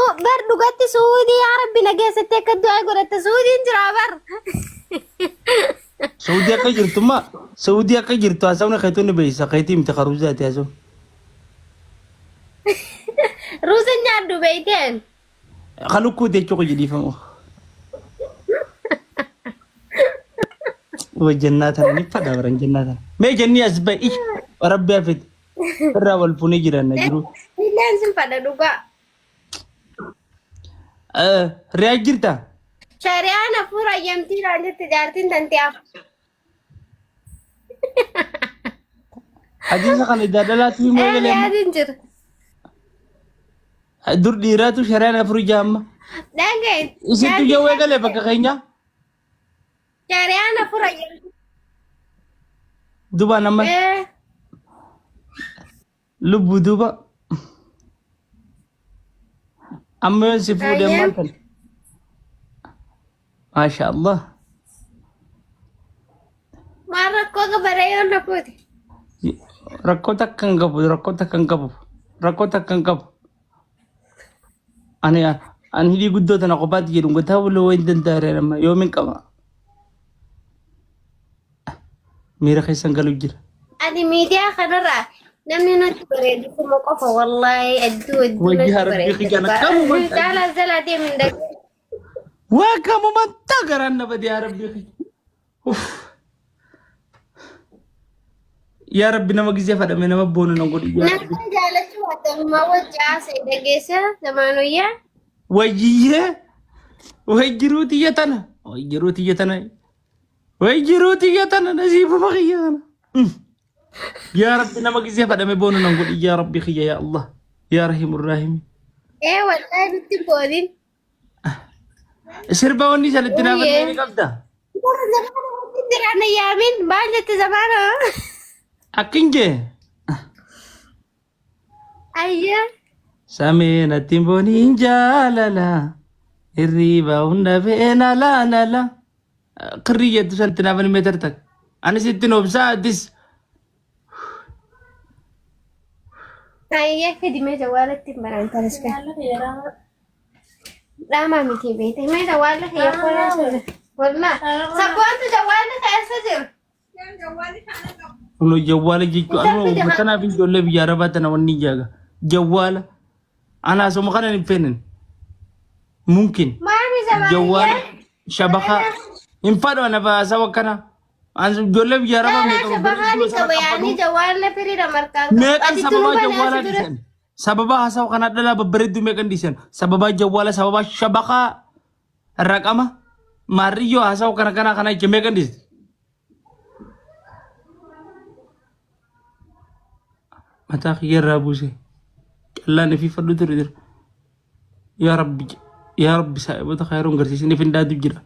Bar dhugatti Suudii yaa Rabbi na geessatti akka du'aa godhatte Suudiin jira bar. Saudii akka jirtu ma Saudii akka jirtu haasawni keetu ni beeksisa keetii miti karuuzaati haasawni. Ruuza nyaadhu beeyteen. Ka lukkuu jechuu kiyya dhiifama. Wa jannaa tana ni fadha baran jannaa tana. Mee jannii as ba'i rabbi hafite irraa wal fuunee jiranna jiru. Illeen sin fadha dhugaa. Riyaa jirta? Shari'aan hafuura ayyamtii naan jette jaartiin tantee hafu. Hadiisa kana idaa dhalaatti himuu Ee eegalee amma. riyaadiin jira. Dur dhiiraatu shari'aan hafuura jaamma. Dhaga'i. Isintu jawwee eegalee bakka keenyaa. Shari'aan hafuura ayyamtii. Dubaan amma Ee. Lubbuu duuba amma yoon si fuudhe Ayyee. maal tana? Maasha Allah. Maal rakkoo qabaree yoon na fuute? Rakkoo takka hin qabu, rakkoo takka hin qabu, rakkoo takka hin qabu. Ani ani hidhii guddoo tana kophaatti jedhu gataa buluu wayin danda'are amma yoomin qaba. Miira keessan galu jira. Ani miidiyaa kanarraa namni natti bareedu kuma qofa wallaahi hedduu hedduu Wajji natti harbii bareeda. kiyyaan akkamuma Caalaa jalaa deemu hin dhageenye. waa kamuma taa garaan na bade yaa rabbii kiyya. Uff. Yaa rabbi nama gizee fadhame nama boonu na godhi yaa rabbi. Namni jaalachuu baattanummaa wajji haasa'e dhageessa zamaanuyyaa. Wayyiyyee way jiruu tiyya tana way jiruu tiyya tana way jiruu tiyya tana nasiibuma kiyya tana. Yaa rabbi nama gizee fadhame boonu nan godhi yaa rabbi kiyya yaa Allah yaa rahimu raahimi. Ee wallaahi nutti hin boonin. Sirba wanni sanitti naaf Uyyee. ni qabda. Zamaana wajjin jiraanna yaamin maal jette zamaana. Akkin jee. Ayyaa. Samee natti hin booniin jaalala. Hirriiba hunda fe'een ala nala. Kirrii jettu sanatti naaf ni meetar takka. Anis ittiin obsaa atis. Ayyaa fidi mee jawwaalatti hin banaan tanis kan. Dhaamaa miti beekte mee jawwaalli kiyya koolaa jira. Wallaa sabboontu jawwaalli keessa jira. Kuno jawwaala jechuun anuma kanaaf ijoollee biyya arabaa tana wanni jaaga. Jawwaala. Anaa soma kana hin feenen. Mumkin. Maami Jawwaala. zamaaniyyaa. Shabakaa. Hin fadhu ana haasawa akkana. An ijoollee biyya arabaa Caalaa meeqa shabakaa ni babbareedduu qaba sana yaanii qabbaduu. jawwaalla firiidha markaan qabu. Meeqan Ati sababaa tunu banaa jawwaalaa si dura. dhiisan. Sababaa haasawa kanaa dhalaa babbareedduu meeqan dhiisan. Sababaa jawwaala sababaa shabakaa raqama maarriyyoo haasawa kana kana kana jecha meeqan dhiiste. Mataa kiyya irraa buuse. Callaan ifii fadhu ture jira. Yaa Rabbi yaa Rabbi saahibota khayroon garsiisin ifin dhaatu jira.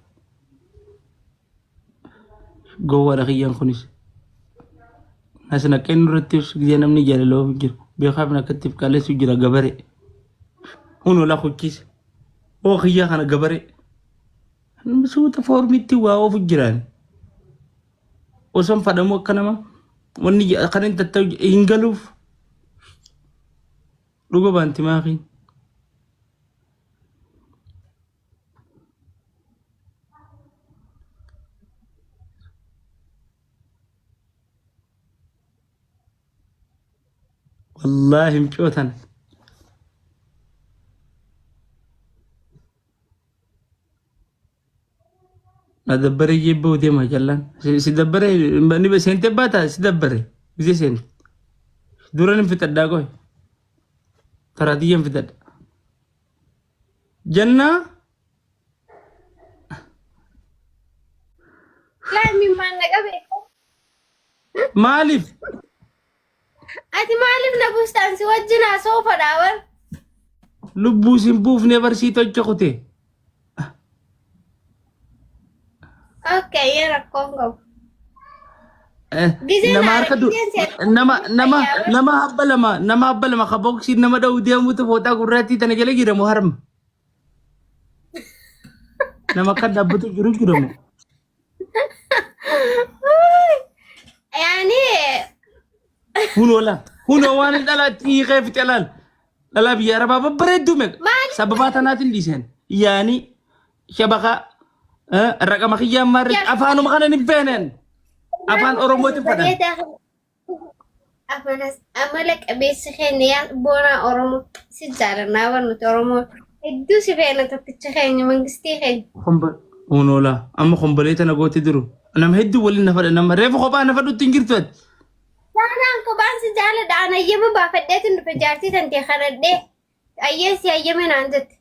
Gowwaadha kiyyaan kunis. Nas naqeen nurratti ibsu gizee namni jaalala oofu jira. Beekaaf nakkatti if qaaleessu jira gabare. Hunoo la kuchise. Oo kiyyaa kana gabare. Suuta foormitti waa oofu jiraan. Osoon fadhamu akka nama wanni kan hin tatta'u hin galuuf. Dhuga baanti maakiin. Wallaahi micoo tana. Na dabbare jebboo deema jallaan. Si dabbare ni seente baata si dabbare gisee seente. Dura ni fixadhaa qoy. Taraa tiyyan fixadha. Jannaa Laammi maal na qabe? maaliif? Ati maaliif na buustaan si wajjin haasa'uu fadhaa bar? Lubbuu sin buufnee barsii tocha kute. Okay, yee rakkoon qabu. Gizeen Nama haara harka du gizeen seera. nama nama nama habba lama nama habba lama ka boksiin nama dha'u deemutu fooxaa gurraattii tana jala jiramu harma. Nama akka dhaabbatu jiru jiramu. Yaani Hunoo laa hunoo waan hin dhalaa hiikee fixe laal. Dhalaa biyya arabaa babbareedduu meeqa. Maal Sababaa tanaatiin dhiiseen. Yaani shabakaa raqama kiyyaa ammaa irratti afaanuma kana hin feeneen. Afaan Oromootiin fadhan. Bareedaa amala qabeessa keenya yaa boonaa Oromoo si jaalannaa bar nuti Oromoo hedduu si feena tokkicha keenya mangistii keenya. Hunoola amma kombolee tana goote jiru. Nama hedduu waliin na fadha nama reefu kophaa na fadhutti hin jirtu ati. Saanaan kophaan si jaaladha an ayyama baafadheetin dhufe jaartii tantee kadhadhee ayyee si ayyame naan jette.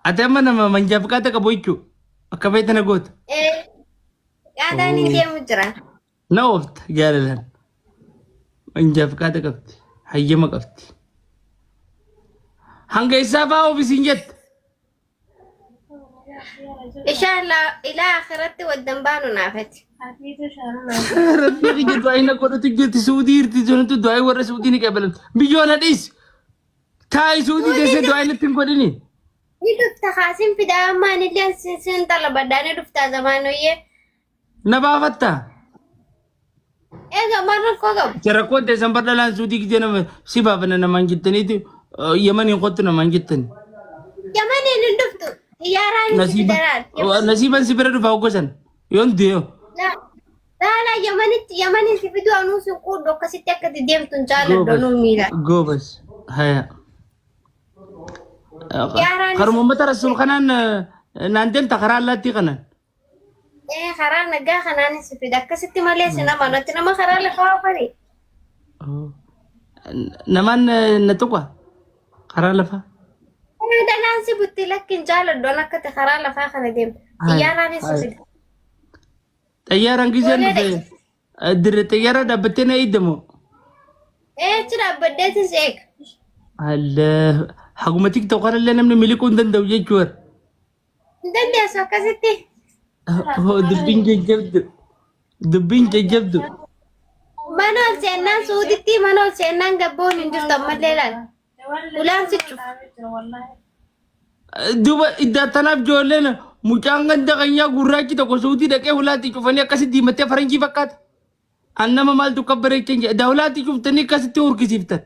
Ati amma nama manjaa fiqaata qabu jechuudha. Akka feete na goota. Ee qaataan hin deemu jira. Na oofta jaalalaan. Manjaa fiqaata qabdi. Hayyama qabdi. Hanga isaa fa'aa ofiisiin jette. Inshallah ilaa akhiratti waddan baanu naafati. Rabbii kiyya du'aa hin godhatu jirti suudii hirti sunatu du'aa warra suudii ni qabalan. Biyyoon hadhiis. Taa'i suudii teessee du'aa natti hin godhini. Ni dhufta kaasin fidaa amma anillee sin xalabadhaa ni dhuftaa zamaanoyyee. Na baafatta. Egaa maal rakkoo qabu? Rakkoon teessan bar dhalaan suudii gisee nama si baafanna namaan jettaniiti Yamaniin kottu namaan jettani. Yamaniin hin dhuftu. Xiyyaaraan si Nasiiba fidaraan. nasiiban si bira dhufa hoggosan yoon du'e. Laalaa Yamanitti Yamaniin si fiduu anuu si quudhu akkasitti akka itti deemtu hin jaaladhu anuu miila. Goobas haya. Xiyyaaraan Karuma uummata rasuul kanaan naan deemta karaa allaattii kanaan. Ee karaa nagaa kanaan si fida akkasitti malee si nama natti nama karaa lafaa oofani. Namaan na tuqa karaa lafaa. Karaa dhalaan si butti lakki hin jaaladhu an akkati karaa lafaa kana deemta. Xiyyaaraan si fida. Xayyaaraan giseen Boolee dhufe dirre xayyaara dhaabbattee na eegdamoo. Ee achi dhaabbadheetis eega. Allah haguma tiktok kanallee namni miliquu hin danda'u jechuudha. Hin dandeessu akkasitti. Hoo dubbiin jajjabdu. Dubbiin jajjabdu. Mana ol seennaan suuditti mana ol seennaan gabboon hin jirtu ammallee laal. Ulaan si cufa. Duuba iddaa tanaaf ijoolleen mucaan ganda keenyaa gurraachi tokko suudii dhaqee hulaatti cufanii akkasitti diimattee faranjii fakkaata. An nama maaltu akka bareechan jedha. Iddaa hulaatti cuftanii akkasitti hurkisiiftan.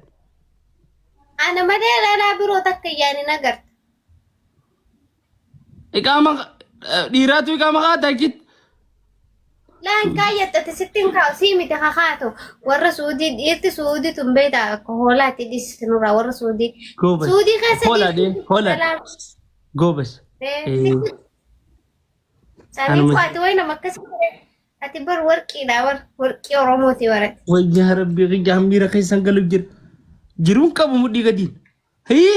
Ana malee dhalaa biroo takka iyyaan hin agarta. Iqaama dhiiraatu iqaama kaata achitti. Laan kaayyattati sitti hin kaa'u sii miti kakaatu warra suudii dhiirti suudii tun beektaa akka hoolaatti dhiisisi nurraa warra suudii. Goobas. Suudii keessa Hoolaa dee hoolaa. Goobas. Saniif ati wayi nama akkasii ati bar warqiidha bar warqii Oromooti barate. Wayyaa rabbii kiyya hambiira keessan galuuf jira. Jiruun qabu mudhii gadiin. Hii.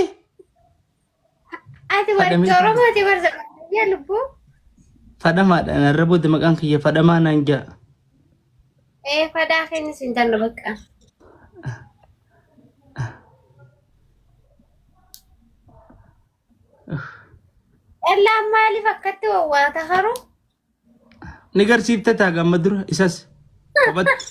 Ati warqii Oromooti bar yaa lubbuu. Fadhamaadha narra booda maqaan kiyya fadhamaa naan ja'a. Ee fadaa keenya siin janna bakka. Dhallaan maaliif akkatti wawwaata haruu? Ni garsiifte taa gamma dura isas. Kophatti.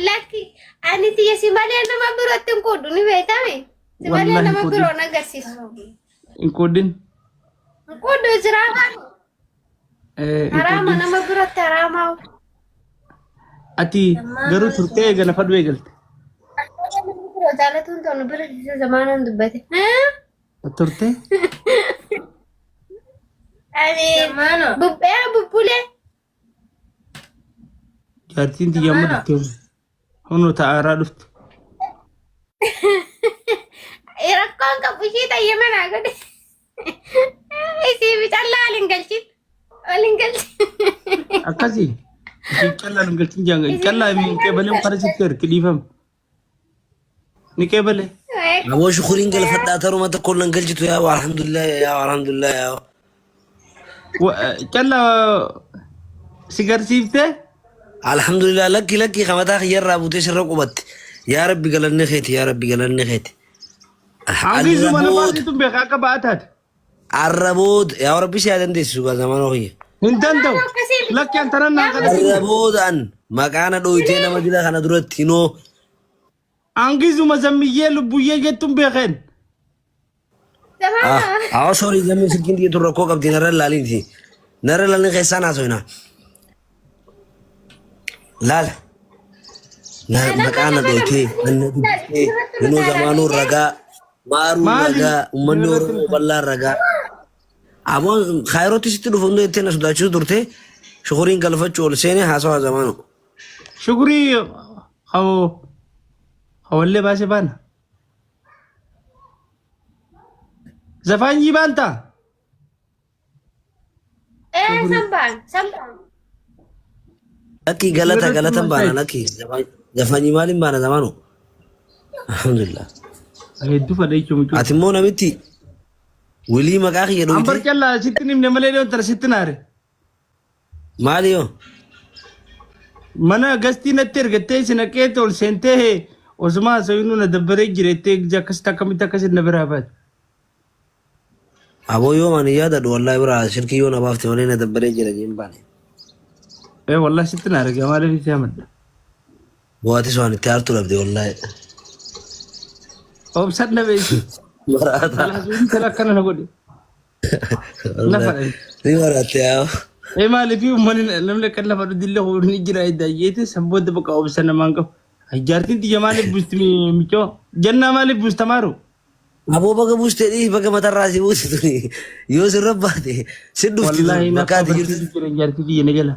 Lakki ani tiyya si malee nama birootti hin quudhu ni beektame. Si malee Wallahi nama quudhin. biroo hin agarsiisu. Hin quudhin. Hin quudhu jiraa Hin haraama quudhin. nama biratti haraamaa. Ati garuu turtee eegala fadhu eegalte. Nama biroo jaalatuun tonu bira isa zamaanaan dubbate. Turtee? Ani bubbee bubbulee. Jaartiin tiyya amma dhufte. Hunoo ta'aaraa dhufte. Rakkoon qabu ishii tayyee manaa godhe. Isii callaa waliin galchin. Waliin galchin. Akkasii. Ishii callaa hin galchin jaanga. Callaa hin qeebalee kana sitti ergi dhiifama. Ni qeebale. Aboo shukuriin galfadhaa taruma tokkoon nan galchitu yaa alhamdulillah yaa alhamdulillah yaa. Callaa si garsiiftee? Alhamdulillah lakki lakki kamataa kiyyarraa buutee sirra qubatte. Yaa Rabbi galanni keeti yaa Rabbi galanni keeti. Hangizuma Arraboota nafaasitu beeka akka ba'aa taate. arraboota yaa Rabbi si haa dandeessisu gaa zamanoo kiyya. Hin danda'u. Lakki an tanan naan kadhatin. Arraboota an maqaana dhooytee nama dila kana duratti hinoo Hangizuma zammiyyee lubbuyyee jettuun beekeen. Awa sorry zammi silkiin tiyya tun rakkoo qabdi narra laaliinti. Narra laalin keessaan haasoyna. Laal. Na Nama maqaa na nama dhoytee nama na dubbistee sirratti inuu mataadhaan zamaanuu dhiisee ragaa maaruu Maali? ragaa uummanni Irratti Oromoo bal'aan ragaa. Aboon kaayirootti sitti dhufu hundee ittiin na sodaachisu turte shukuriin galfachuu ol seenee haasawaa zamaanuu. Shukurii hawallee baasee baana. Zafaanyii baantaa? Ee san baan san baan. Lakki galata Irratti galatan baana maal lakki zafanyii maaliin baana zamaanuu. Alhamdulillah. Hedduu fadha jechuun mucuu. Ati immoo namitti wilii maqaa kiyya Ambar dhoyte callaa sitti himne malee dhiyoon tana sitti naare. maali yoo? Mana gastii natti ergattee si naqee ol seentee osuma haasawinuu na dabbaree jirettee akkasitti akkamitti akkasitti na biraa baate. Aboo yoo ani yaadadhu wallahi biraa shirkii yoo na baafte malee na dabbaree jira jeen baane. Ee wallahi sitti naare maaliif si hamadha. Bo'aatis waan itti aartu dhabde wallahi. Obsan na beeksi. Maraata. Kalaasuun tala akkana na godhe. Na fadhan. Ni maraatte yaa. Ee maaliif uummanni namni akka lafa dhudillee ni jira iddaayyeete san booda bakka obsa namaan qabu. Jaartiin tiyya maaliif buusti michoo? Jannaa maaliif buusta maaru? Aboo baga buustee dhiisi baga matarraa si buusti tuni yoo sirra baate si dhufti Wallaahi tun na bakka ati jirtu. barsiisu jiran jaartii tiyya na jala.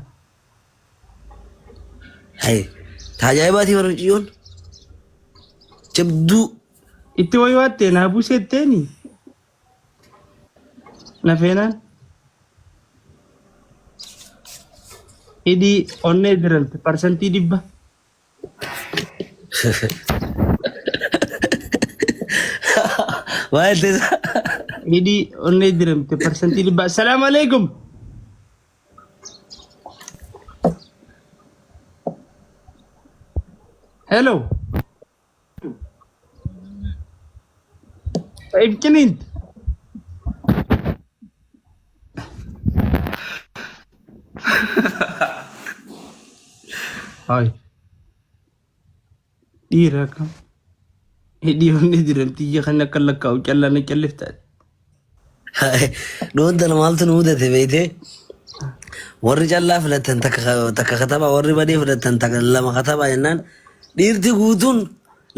Hai tajaajibaatii bara mucayyoon jabduu Itti wayii naa buusetteeni. Na feenaan. Hidhii onnee diramte 100%. Waa'ee teessa. Hidhii onnee diramte 100%. Assalaamu alaikum. Hello. Ibkiniint. Hai. Dhiira akkam. Hidhii onnee diramti ija kan akka lakkaa'u callaa na calliftaati. Dhuunta maaltu nu mudate beeytee warri callaa filatan takka takka katabaa warri badii filatan takka lama katabaa jennaan dhiirti guutuun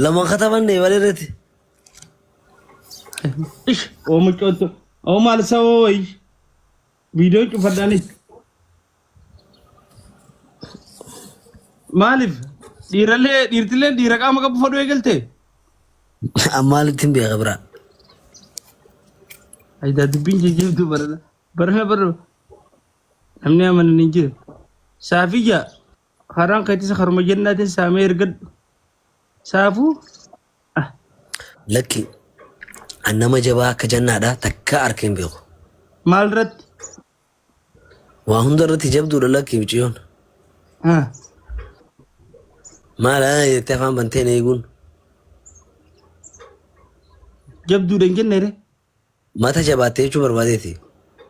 lama katabanne malee irratti. Ish, oo mucootu. Oo maal sababa wayii. Viidiyoo cufadhaanis. Maaliif? Dhiirallee dhiirtillee dhiira qaama qabu fadhu eegalte? Maalitti hin beeka biraa. Ayidaa dubbiin jajjabduu barana. Barana barana. Namni amanan hin jiru. Saafiyya karaan keetis haruma jennaatiin saamee ergadhu. Saafuu ah, Lakki an nama jabaa akka jannaadha takka arkee hin beeku. Maal irratti? Waa hunda irratti jabduudha lakki mucayyoon. Ah, Maal jettee afaan banteen eeguun. Jabduudha hin jenne ree? Mata jabaattee jechuu barbaadeeti.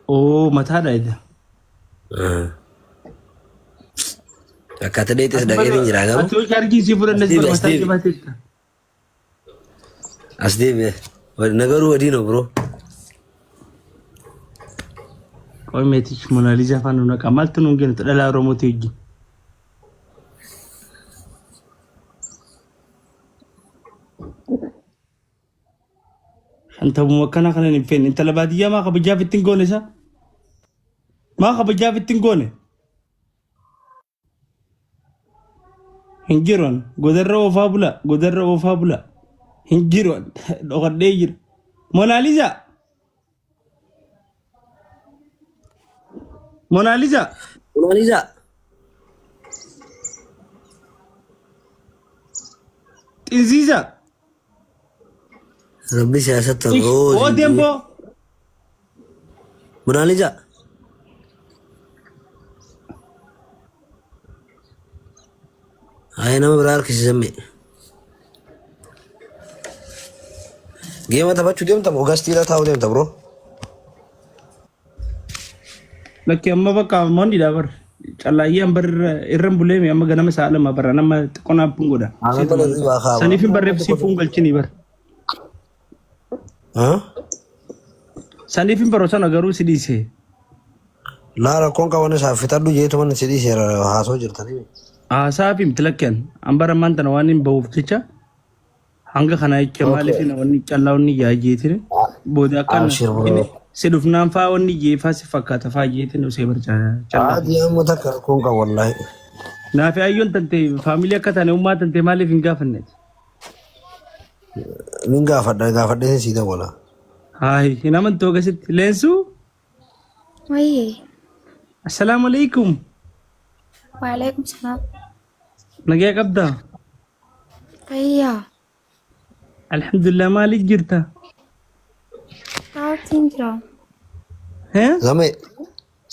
Oo mataadha ida. Akkaataa dheetes dhaqeetiin jira garuu. Ati yoo chaarjii sii fudhannes As deebi, bara as mataa deebi. jabaateetta. As deebi'e. Nagaruu wadiino bro. Qoy meetichi Monaaliizaa afaan nu naqa. Maaltu nuun kennitu dhalaa Oromooti wajjin. Shantamuma akkana kana hin feene. Intala baadiyyaa maa kabajaaf ittiin goone isa? Maa kabajaaf ittiin goone? Hin jiru an. Godarra oofaa bula. Godarra oofaa bula. Hin jiru an. Dhokadhee jira. Monaaliizaa! Monaaliizaa! Monaaliizaa. Xinziizaa! Rabbi siyaasatti Oo deemboo! Monaaliizaa. Ayee nama biraa harkisiisan mee. Geema taphachuu deemta moo gastiirra taa'uu deemta bro? Lakki amma bakka mondiidha bar. Callaayyee bar irra hin buleemi amma ganama sa'a 2 bara nama xiqqoo naaf hin godha. Aannan bala riibaa kaaba. Saniif hin barreef siif hin galchini bar. Saniif hin baroo sana garuu si dhiise. Laa rakkoon qaban isaaf fixadhu jeetu mana si dhiiseera haasoo jirtanii. Haasaa fi miti lakkeen an bara ammaan tana waan hin bahuuf jecha hanga kana jecha maaliif Okay. wanni callaa wanni yaajeetin booda akka Abshir bro. si dhufnaan faa wanni jeefaa si fakkaata faa jeetin osee bar callaa. Adi amma takka rakkoon qaba wallahi. Naafi ayyoon tante faamilii akka taane ummaa tante maaliif hin gaafanne? Nin gaafadha gaafadhee sii dawwala. Hayi hin amantuu akkasitti. Leensuu Wayye. assalaamu alaikum. Waalaikum salaam. Nagaya qabdaa? Fayyaa. Alhamdulillah maaliif jirta? Taa'uutiin jira. Hee? Game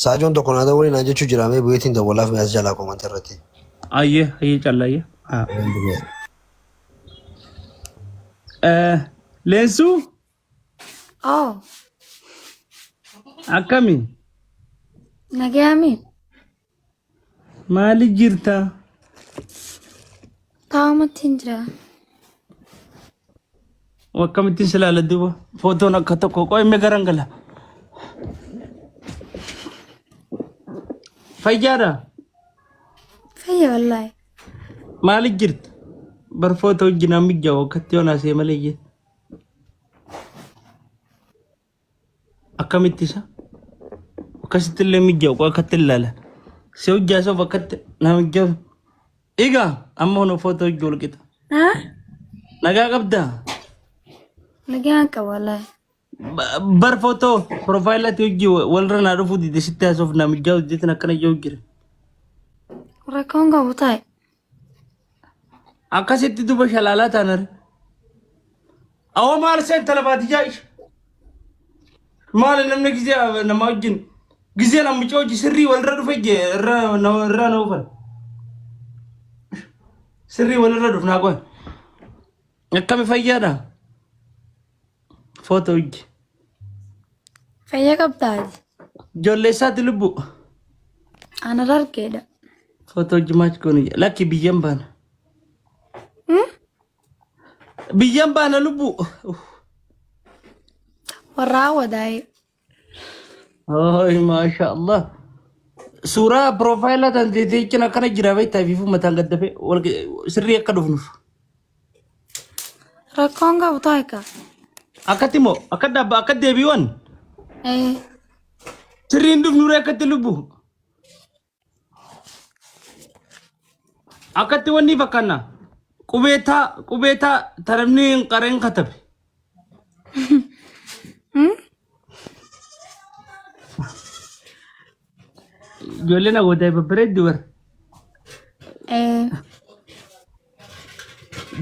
saajoon tokko naa dawwali naan jechuu jira mee bu'eetiin dawwalaaf mee as jalaa koomanta irratti. Ayyee ayyee callaa ayyee. Ah. Leensuu Oo. akkami? Nagayaami. Maaliif jirta? Taa'umattiin jira. Akkamittiin si ilaala duuba? Footoon akka tokko qo'imee garan gala. Fayyaadha. Fayya wallaahi. Maaliif jirta? Bar footoo wajjin amma ijaa wakkatti yoon haasa'e malee jee. Akkamitti isa? Akkasitti illee mijaa'u qo'e akkatti ilaala. Si hojjaa isa akkatti na mijaa'u. Egaa amma hono footoo wajjin wal qixa. Haa? Nagaa qabdaa? Nagaan qaba wallaahi. Bar footoo piroofaayilatti hojii walirra naa dhufuu dide sitti haasoof na mijaa'u jeetin akkana ijaa jira. Rakkoon qabu taa'e. Akkasitti duba shalaalaa taanare. Awwa maal seen talabaatijaa isha. Maali namni gizee nama wajjin gizee namicha hojii sirrii walirra dhufe jee irra irra na ufan. Sirrii walirra dhufnaa qoy. Akkami fayyaadha? Footoo hojii. Fayyaa qabdaati. Ijoollee isaati lubbu. Ana argeedha. Footoo hojii maach goonu lakki biyyan baana. Biyyan baana lubbu. Warra hawwataa'e. Ay maasha Allah. Suuraa piroofaayilaa tan teetee cina akkana jira beektaa fi mataan gaddafee sirrii akka dhufnuuf. Rakkoon qabu taa'e ka. Akkatti moo akka dhaabba akka deebiiwwan Ee. sirriin dhufnuree akkatti lubbu. Akkatti wanni fakkaanna qubeetaa qubeetaa taramni hin qareen katabe. Ijoolleen hawwataa babbareeddu bara. Ee.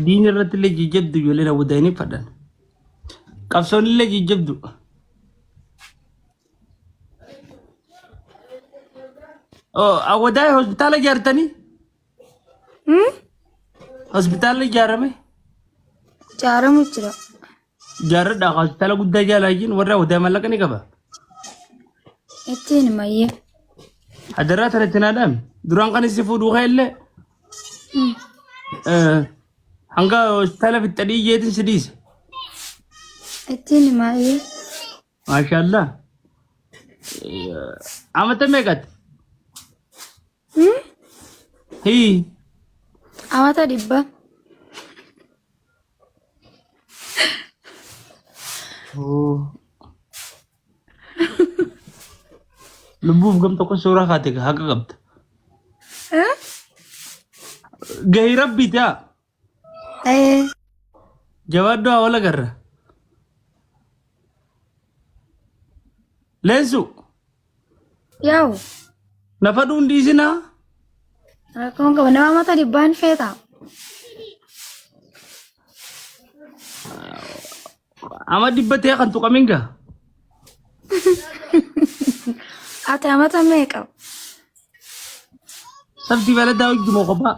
Diin irratti illee jijjabdu ijoolleen hawwataa ni fadhan. Qabsoon illee jijjabdu. Hawwataa hospitaala ijaartanii? Hospitaalli ijaarame? Ijaaramu jira. Ijaarradha hospitaala guddaa ijaaraa jiru warra hawwataa maallaqa ni qaba. Ittiin mayyee. Hadaraa tana itti naadhaan duraan kan isin fuudhuu ka'e illee hanga hospitaala fixxadhii iyyeetiin si dhiise. Ittiin mayyee. Maashaallah. Amata meeqatti? Hii. Amata 100. Lubbuuf gam tokko suuraa kaate haqa qabda. Gahii rabbii ta'a. Ee. Jabaadhu haa wal agarra. Leensu Yaa'u. nafa dhuun dhiisinaa. Rakkoon qaba. Nama amata dhibbaan feeta. Ama 100 ta'e kan tuqamin gaa. Ati amata meeqa? Sabti baladaa hojjuma kophaa.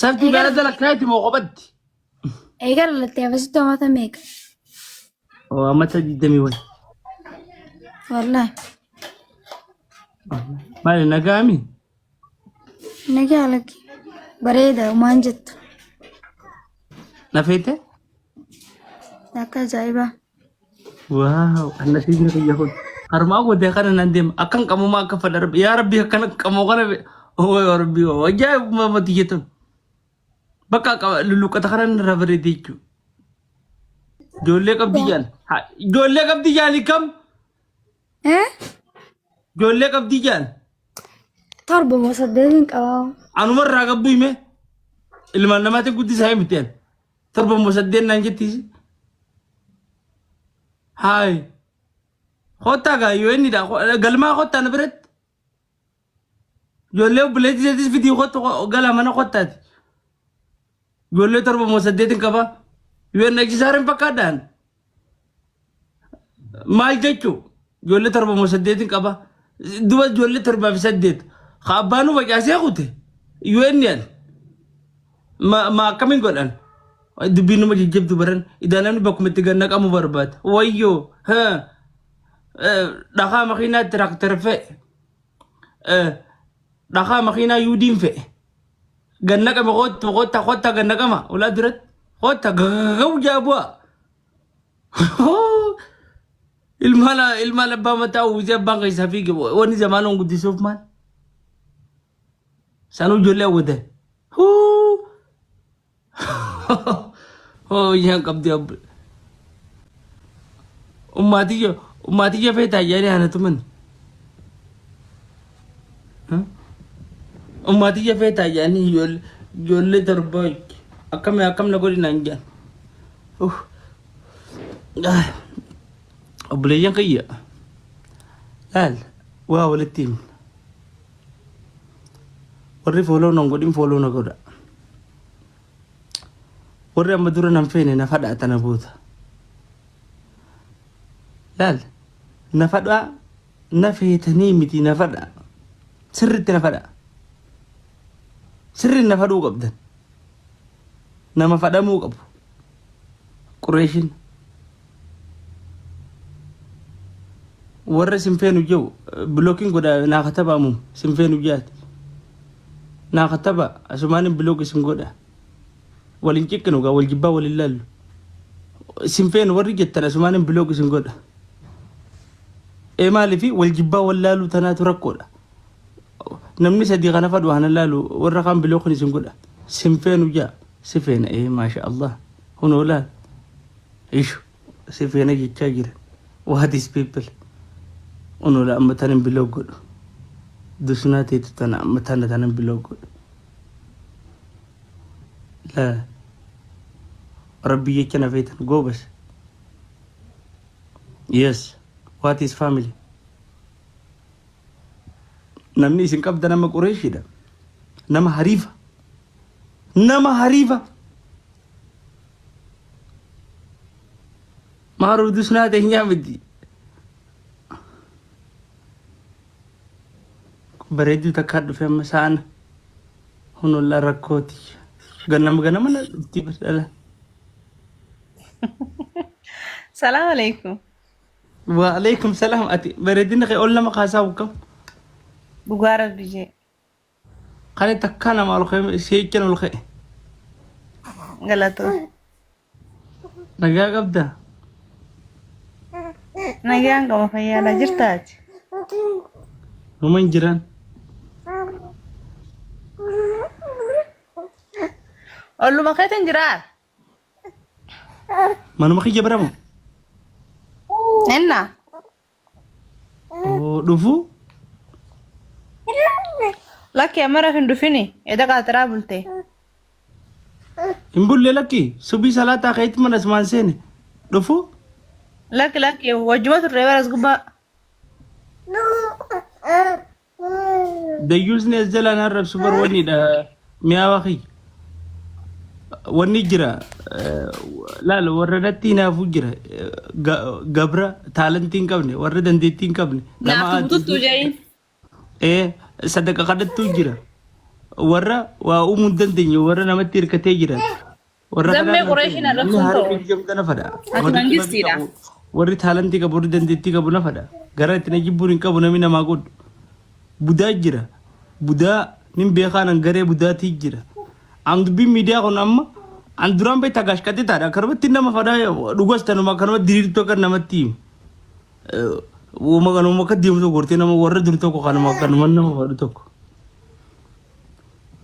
Sabti balada lakkaa'eeti moo kophatti? Eega dhalattee afasitti amata meeqa? Oo amata 20 wayi. Wallaahi. Maali nagaami? Nagaa lakki. Bareeda maan jettu. Na feete? Akka ajaa'ibaa. Waaw annasiin kiyya kun. Harmaa godee kana nan deema. Akkan qamumaa akka fadha rabbi. Yaa rabbi akkana qamoo kana oo yaa rabbi ajaa'ibuma mati jettan. Bakka lulluqqata kana irraa bareedee jechuudha. Ijoollee qabdi jaan. Ijoollee qabdi jaani kam? Eh? Ijoollee qabdi jaan. Torba moo saddeetiin qabaa. Anuma irraa qabdu hime. Ilmaan namaatiin guddisaa himte. Torba moo saddeet naan jettiisi. Haay. Kottaa gaa yoo inni dha galmaa kottaa na biratti. Ijoollee obboleettii isaatis fidii kottu gala mana kottaati. Ijoollee torba moo saddeetin qaba. Yoo inni achi saareen fakkaadhaan. Maal jechuu ijoollee torba moo saddeetin qaba. Duba ijoollee torbaa fi saddeet. Ka abbaanuu facaasee kute. Yoo inni an. Ma akkamiin godhan? Dubbiin nama jajjabdu baran. Idaa namni bakkuma itti gad naqamu barbaada. Wayyoo. Dhakaa makiinaa tiraaktar fe'e. Dhakaa makiinaa yuudiin fe'e. Gad naqame kottu kotta kotta gad naqama ulaa duratti kotta gagaw jaa bu'a. Ilmaan ilmaan abbaa mataa uwwisee abbaan keessaa fiige wanni zamaanoon guddisuuf maal? Sanuu ijoollee hawwatan. Huu. Hoo isheen qabdi abbu. Ummaatiyya ummaatiyya feetaa jedhanii ana tuman. Ummaatiyya feetaa jedhanii ijoollee ijoollee torba akkam akkam na godhi naan jedhan. Uff. Obboleeyyan kiyya. Laal waa walitti himna. Warri follow nan godhin follow na godha. Warri amma dura nan feene na fadhaa tana booda. Laal na fadhaa na feetanii miti na fadhaa. Sirriitti na fadhaa. Sirriin na fadhuu qabdan. Nama fadhamuu qabu. Qureeshin. Warra sin feenu jiru blockiin godha naa katabaamu sin feenu jaati. Naa kataba asumaanin block isin godha. Wal hin ciqqinu gaa wal jibbaa wal hin laallu. Sin feenu warri jettan asumaanin block isin godha. Ee maaliifi wal jibbaa wal laaluu tanaatu rakkoodha. Namni sadii kana fadhu hana laalu warra kaan blockiin isin godha. Sin feenu jaa si feena ee maasha Allah. Hunoo laal. Ishu si feena jechaa jira. What is people? Hunoo la amma tanin block godhu. Dusnaa teetu tana amma tana tanin block godhu. La Rabbi jecha na feetan goobas. Yes. What is family? Namni isin qabda nama Qureeshiidha. Nama hariifa. Nama hariifa. Maaruu dusnaa teenyaa miti. Bareedduu takkaa dhufe amma sa'ana. Hunullaa rakkooti. Ganama ganama na dhufti dhala. Salaam alaikum. Waalaikum salaam ati bareedina kee ol nama kaasaa hukkam. Dhugaa rabbi jee. Kan takkaa nama ol ka'e seechan ol ka'e. Galatoo. Nagaa qabdaa? Nagaan qaba fayyaadha jirtaati. Numa hin jiran. Olluma keetiin jiraa? Manuma kiyya bira moo? Inna. Oo, Dhufuu? Lakki amma raf hin dhufini. Eda qaaxiraa bulte. Hin bulle lakki subii salaataa keetti mana asumaan seene. Dhufuu? Lakki lakki wajjuma turre baras gubbaa. Dayyuusni as jalaan arrabsu bar wannidha mi'aawa kiyya. Wanni jira laal warra natti hinaafuu jira gabra taalantii hin qabne warra dandeettii hin qabne nama Naaftu bututtuu ja'iin. ee sadaqa kadhattuu jira warra waa uumuu hin dandeenye warra namatti hirkatee jira. Warra Zammee kanaan Qureeshiin namni arrabsuun haara ta'u. jijjiiramta na fadha. Ati Warri xibabii mangistiidha. qabu, warri taalantii qabu, warri dandeettii qabu na fadha. Gara itti na jibbuun hin qabu namni namaa godhu. Budaa jira. Budaa nin beekaa nan garee budaatii jira. An dubbiin miidiyaa kun amma an duraan beektaa gaashqaxxitaadha. Akkanumatti nama fadhaa dhugas tanuma akkanumatti diriirtuu akka namatti himu. Uuma kanuma akka deemu tokko gortee nama warra dur tokko kanuma akkanuma nama fadhu tokko.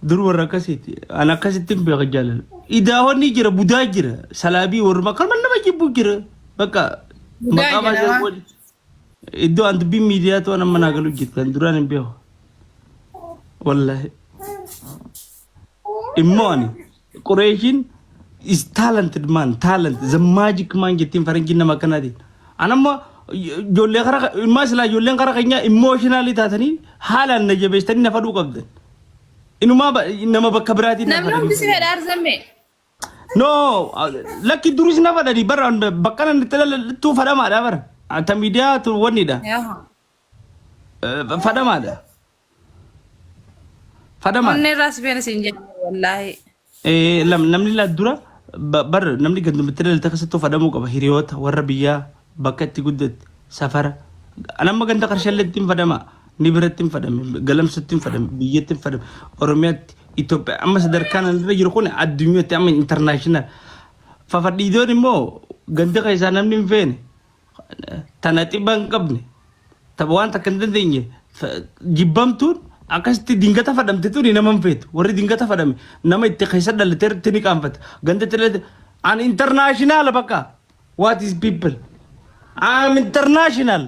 Dur warra akkasiiti. An akkasitti hin beeka jaalala. Idaawwanni jira, budaa jira, salaabii warra akkanuma nama jibbu jira. Bakka Budaa maqaa jedhama. baasee wal- iddoo an dubbiin miidiyaa to'an amma naa galu jirti. An duraan hin beeku. Wallaahi. Immoo ani Qureeshiin is talented man, talent, the magic man jettiin faranjiin nama akkanaatiin. An amma ijoollee kara ilmaa silaa ijoolleen kara keenyaa emotionally taatanii haalaan na jabeessitanii na fadhuu qabdan. Inumaa nama bakka biraatiin na Namni hundi si fadhanii. fedha arzamme. No, lakki duris na fadhanii bara bakka nan itti dhalattuu fadhamaadha bara. Ta miidiyaa tu wannidha. Fadhamaadha. Fadhamaadha. Onnee irraa si feena siin jenna wallaahi. Namni laa dura bar namni gandumatti dhalate keessattuu fadhamuu qaba hiriyoota warra biyyaa bakka itti guddatte safara. Anamma ganda qarshalleetti hin fadhama ni biratti hin fadhame galamsatti hin fadhame biyyatti hin fadhame oromiyaatti Itoophiyaa amma sadarkaan an irra jiru kun addunyaatti amma international. Fafadhiidoon immoo ganda keessaa namni hin feene tana xibba hin qabne tapha waan takka hin dandeenye jibbamtuun akkasitti dingata fadhamte tuni nama hin feetu warri dingata fadhame nama itti keessa dhalate irratti ni qaanfata ganda itti dhalate an international bakka what is people I'm international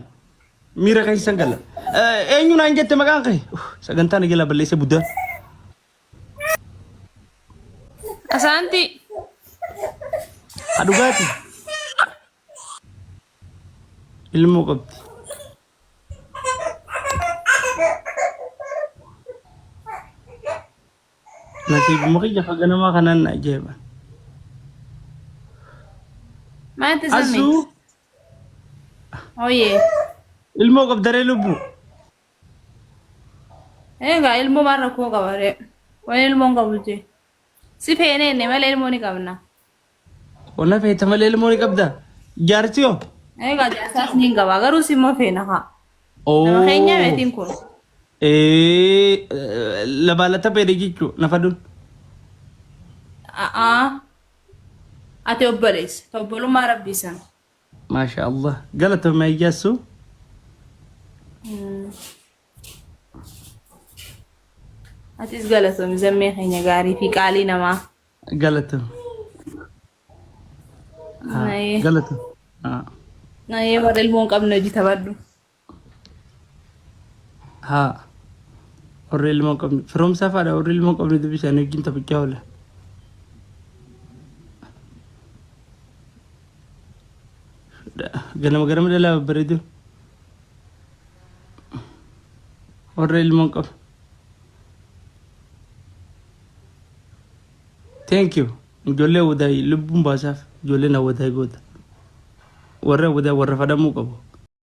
miira keessan gala eenyu naan jette maqaan kee sagantaa na jalaa balleesse buddaa Asaanti. Ha dhugaati. Ilmoo qabdi. Nasiibuma kiyya ka ganamaa kanaan na ajaa'iba. Maal itti zammi? Asuu Oyyee. ilmoo qabdaree lubbuu. Egaa ilmoo maal rakkoo qaba ree? Wani ilmoon qabu jee. Si feenee inni malee ilmoo ni qabna. Ona feeta malee ilmoo ni qabda. Jaarsi hoo? Egaa jaarsaas ni qaba garuu si immoo feena haa. Nama keenya meetiin kun. Ee labaalata feedhe jechuu nafa dun. A'aa. Ati obboleessa. Obbolummaa rabbii sana. Maasha Allah. Galatoomi Ayyaasuu. Atis galatoomi zammee keenya gaarii fi qaalii namaa. Galatoomi. Nayee. Galatoomi. Haa. Nayee warra ilmoo hin qabne hojii taphadhu. Haa. Warri ilmoo hin qabne. Firoomsaa faadha warri ilmoo hin qabne dubbi isaanii wajjin taphachaa oola. Ganama ganama dhalaa babbareedu. Warra ilmoo hin qabne. Thank you. Ijoollee wadaay lubbuun baasaaf ijoolleen awwadaay goota. Warra awwadaay warra fadhamuu qabu.